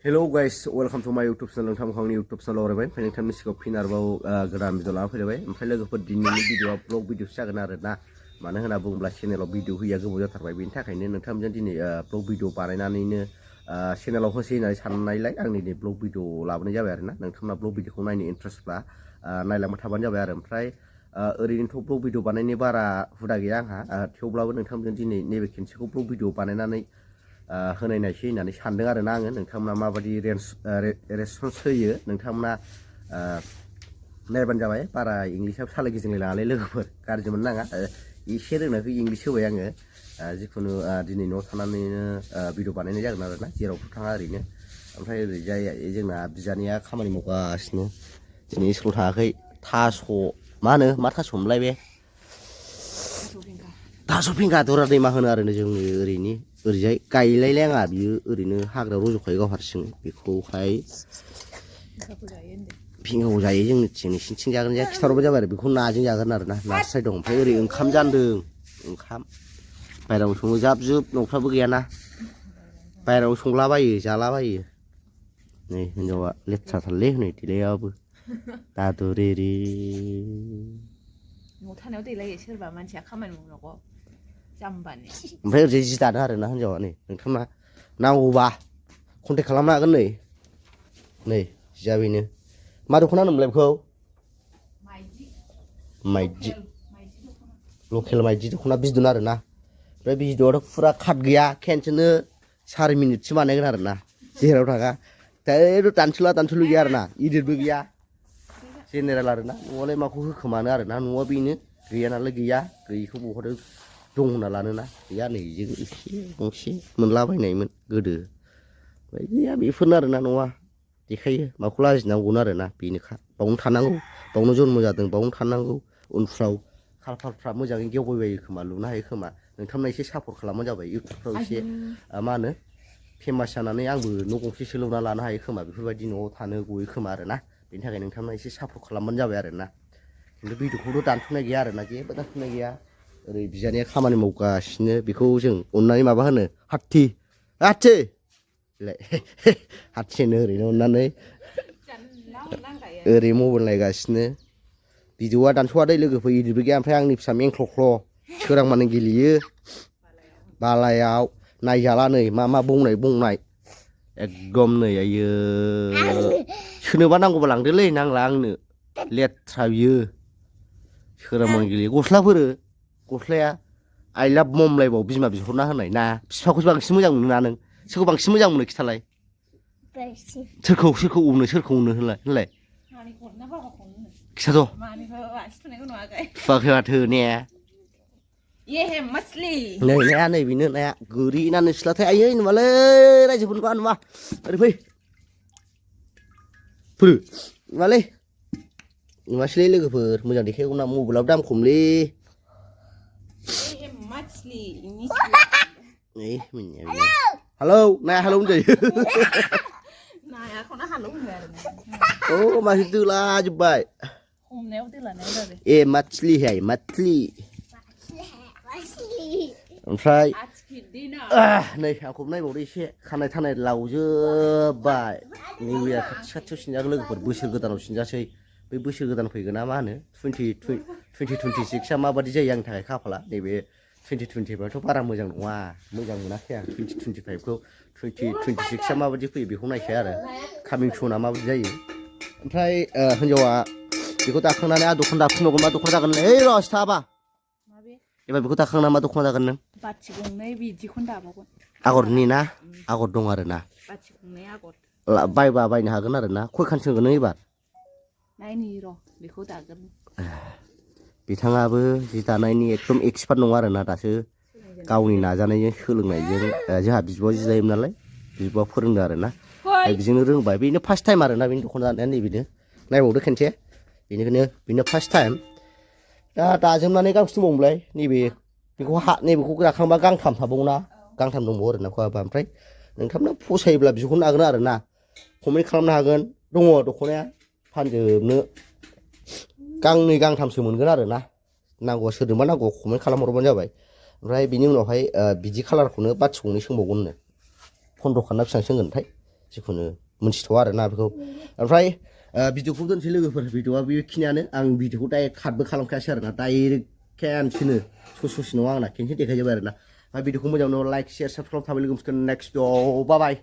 Hello guys, welcome to my YouTube channel. Nोंथां आंनि YouTube channel रायबाय ओमफ्राय नोंथांनि सिगाङाव फिन आरोबाव गोदान भिडिअ लाना फैलायबाय ओमफ्राय लोगोफोर दिनैनि भिडिअआ ब्लग भिडिअसो जागोन आरोना मानो होनना बुङोब्ला चेनेलाव भिडिअ होयैया गोबाव जाथारबाय बेनि थाखायनो नोंथांजों दिनै ब्लग भिडिअ बानायनानैनो चेनेलाव होसै होननानै साननायलाय आं दिनै ब्लग भिडिअ लाबोनाय जाबाय आरोना नोंथांना ब्लग भिडिअखौ नायनो इन्ट्रेस्टब्ला नायलांबाय थाबानो जाबाय आरो ओमफ्राय ओरैनोथ' ब्लग भिडिअ बानायनो बारा हुदा गैया आंहा थेवब्लाबो नोंथांजों दिनै नैबे खेनसेखौ ब्लग भिडिअ बानायनानै होनायनायसै होननानै सानदों आरोना आङो नोंथांमोना माबायदि रेसपन्स होयो नोंथांमोना नायबानो जाबाय बारा इंलिसाव सालाय गिदिंलाय लाङालै लोगोफोर गाज्रि मोननो नाङा एसे रोंनायखौ इंलिस होबाय आङो जिखुनु दिनै न'आव थानानैनो भिडिअ बानायनाय जागोन आरोना जेरावबो थाङा ओरैनो ओमफ्राय ओरैजाय जोंना बिजानिया खामानि मावगासिनो दिनै स्कुल थाङाखै थास' मा होनो मा थास'मोनलाय बे थास' फेंखा दरा दैमा होनो आरो जोंनि ओरैजाय गायलायलाङा बियो ओरैनो हाग्रा रज'खायो गाव हारसिं बेखौहाय फेंखाखौ जायो जोंनिथिं नोंसिनिथिं जागोन जाया खिथाहरबानो जाबाय आरो बेखौ नाजों जागोन आरो ना नास्राय दं ओमफ्राय ओरै ओंखाम जानदों ओंखाम बायहेरायाव सङो जाब जुब न'फ्राबो गैयाना बायहेरायाव संलाबायो जालाबायो नै हिनजावा लेथ्राथारलै हनै देलायाबो दादु रेरे न'आव थानायाव दैलायो सोरबा मानसिया खामानि मावनांगौ जाम्बानि ओमफ्राय ओरैजाय जि दानो आरोना हिनजावा नै नोंथांना नांगौबा कन्टेक्ट खालामनो हागोन नै जिया बेनो मा दख'ना होनोमोनलाय बेखौ माइदि लकेल माइदि दख'ना बिदन आरोना ओमफ्राय बिदनाथ' फुरा काट गैया खेनसेनो 4 मिनिटसो बानायगोन आरोना जेराव थाङा डाइरेक्ट दानस'लु गैया आरोना इदिटबो गैया जेनेरेल आरोना न'आवलाय माखौ होखोमानो आरोना न'आ बेनो गैया नालाय गैया गैयिखौ बहरो दं होनना लानोना गैया नै जों एसे गंसे मोनलाबायनायमोन गोदो ओमफ्राय गैया बेफोरनो आरोना न'आ देखायो माखौ लाजिनांगौनो आरोना बेनोखा बावनो थानांगौ बावनो जन्म जादों बावनो थानांगौ उनफ्राव खालपारफ्रा मोजाङै गेवबायबायो खोमा लुनो हायो खोमा नोंथांमोना एसे सापर्ट खालामबानो जाबाय इउटुबफ्राव एसे मा होनो फेमास जानानै आंबो न' गंसेसो लुना लानो हायो खोमा बेफोरबायदि न'आव थानो गयो खोमा आरोना बेनि थाखाय नोंथांमोना एसे सापर्ट खालामबानो जाबाय आरोना खिन्थु भिडिअखौथ' दानथ'नाय गैया आरोना जेबो दानथ'नाय गैया ओरै बिजानिया खामानि मावगासिनो बेखौ जों अननानै माबा होनो हाथि हाथिनो ओरैनो अननानै ओरै मबाइल नायगासिनो भिडिअआ दानस'वा दै लोगोफोर इदिटबो गैया ओमफ्राय आंनि फिसा मेंख्लख्ल' सोरांबानो गेलेयो बालायाव नायजाला नै मा बुंनाय एकदम नै आयो सोरनोबा नांगौबा लांदोलै नांला आंनो लेथ्रा बियो सोरांबानो गेलेयो गस्लाया आइ लाभ ममलायबाव बिमा बिहरना होनाय ना बिफाखौसो बांसिन मोजां मोनो ना नों सोरखौ बांसिन मोजां मोनो खिथालाय सोरखौ उनो होनलाय खिथाथ' थुवाखै माथो ने नै नाया नै बेनो नाया गोरि ना नोंस्लाथाय आयै नुवालै रायजोफोरखौ नुवा ओरै फै नुवालै नुवासैलै लोगोफोर मोजां देखायगौ ना मबाइलाबो दाम खमलै हेलौ नाया हेलौ होनजायो नायाखौनो हालौ होनो आरो अ मासे दोला जोब्बाय हमनायाव दोलानाय जाबाय ए माछली ओमफ्राय नै आंखौ नायबावदो एसे खानाय थानाय लावजोब्बाय नैबे खाथियाव सिनजागोन लोगोफोर बोसोर गोदानाव सिनजासै बै बोसोर गोदान फैगोन ना मा होनो 2026आ माबादि जायो आंनि थाखाय खाफाला नैबे 2025थ' बारा मोजां नङा मोजां मोनाखै आं 2025खौ 2026आ माबादि फैयो बेखौ नायसै आरो कामिं सना माबादि जायो ओमफ्राय हिनजावा बेखौ दाखांनानै दख'ना दाफिनबावगोन मा दख'ना जागोन ओइ र' सिथाबा एबार बेखौ दाखांना मा दख'ना जागोन नों बाथि गंनै बिदिखौनो दाबावगोन आगरनि ना आगर दं आरो ना बाथि गंनै आगर बायबा बायनो हागोन आरो ना खयखान सोंगोन नों एबार नायनि र' बेखौ दागोन बिथाङाबो जि दानायनि एकदम एक्सपार्ट नङा आरोना दासो गावनि नाजानायजों सोलोंनायजों जोंहा बिब'आ जि दायोमोन नालाय बिब'आ फोरोंदों आरोना बेजोंनो रोंबाय बेनो फार्स्ट टाइम आरोना बेनि दख'ना दानाया नैबेनो नायबावदो खेनसे बेनिखायनो बेनो फार्स्ट टाइम दा दाजोबनानै गांबेसे दंबावोमोनलाय नैबेखौ दाखांबा गांथाम थाबावोना गांथाम दंबावो आरोना खहाबा ओमफ्राय नोंथांमोना फसायोब्ला बिहरनो हागोन आरोना कमेन्ट खालामनो हागोन दङ दख'नाया फानजोबनो गांनै गांथामसो मोनगोन आरोना नांगौबा सोरनोबा नांगौ कमेन्ट खालामहरबानो जाबाय ओमफ्राय बिनि उनावहाय बिदि खालारखौनो बाथि गंनै सोंबावगोननो 15 खान ना बेसेबां सोंगोनथाय जिखुनु मोनथिथ'आ आरोना बेखौ ओमफ्राय भिडिअखौ दोनसै लोगोफोर भिडिअआ बेखिनियानो आं भिडिअखौ डाइरेक्ट काटबो खालामखायासै आरोना डाइरेक्ट खेनसेनो ससे नङा आंना खेनसे देखायजोब्बाय आरोना भिडिअखौ मोजां मोनो लाइक शेयार साबसक्राइब थाबाय लोगो मोनसिगोन नेक्स्ट भिडिअ बाय बाय